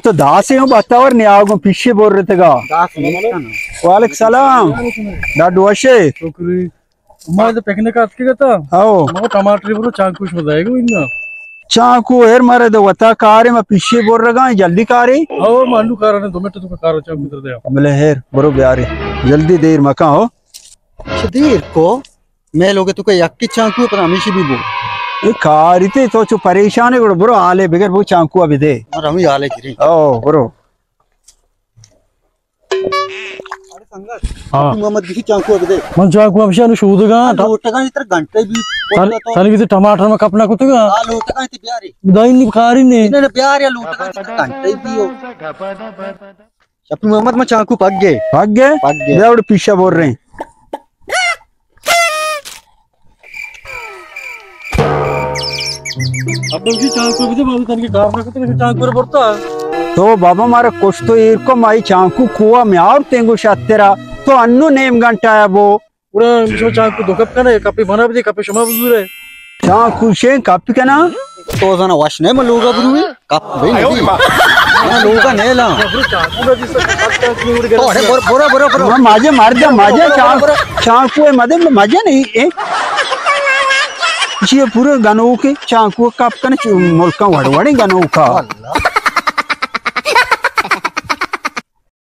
تو داسے ہوں بتاور نیاگوں پیشے برتگا۔ داس نیستن۔ وعلیکم سلام۔ ڈاڈو وشے؟ شکری۔ ما ادا پکنک آتکگا تا۔ او۔ ما ٹماٹر برو چانکوش بدائے گو انگا۔ چانکو ہیر مارے دو وتا کارے ما پیشے برگا جلدی کارے۔ او ما انو کارا نے دو منٹ تو کارا چانکو در دیا۔ بلے ہیر برو بیارے۔ جلدی دیر مکان ہو۔ چہ دیر کو؟ مئے لوگ تو کہ یکی چانکو پر ہمیشی بھی بو۔ اے کاری تے تو چو پریشان ہے، گڑا برو حالے بگر بو چانکو ابھی دے۔ اور ہمیں حالے گریں۔ او، برو۔ ہاں۔ محمد کسی چانکو ابھی دے۔ من چانکو ہمیشہ نو شودگا۔ لوٹگا اتر گھنٹے بھی۔ تن، تن بھی تے ٹماٹر میں کپنا کتگا۔ ہاں، لوٹگا تے بیاری۔ دائی نی کاری نے۔ نے بیاری لوٹگا تے گھنٹے بھی ہو۔ شپی محمد، ما چانکو پگ گئے۔ پگ گئے؟ پگ گئے۔ بیا وڑ پیشہ بور رہے ہیں۔ اب تو جی چانکو بھی دے، بابو تن کے کار نہ کرتے، چانکو برتا۔ تو بابا مارا کچھ تو ایر کو، مائی چانکو کوا میں اور تینگو شاترا، تو انو نیم گھنٹہ ہے وہ۔ گڑا شما چانکو دو کپ کنے، کپے منا بدے، کپے شما بزورے۔ چانکو شے کپ کنا؟ تو زانا وش نہ، من لوگا بروی، کپ بھئی نہیں۔ من لوگا نہیں لا۔ تو ارے برو، برو، برو، برو۔ من ماجے مار دیا، ماجے چانکو، چانکو ہے مدے، ماجے نہیں، اے۔ چیئے پورے گنوکے، چانکو کپ کنے، چو ملکاں وڑ وڑیں گنوکا۔ واللہ۔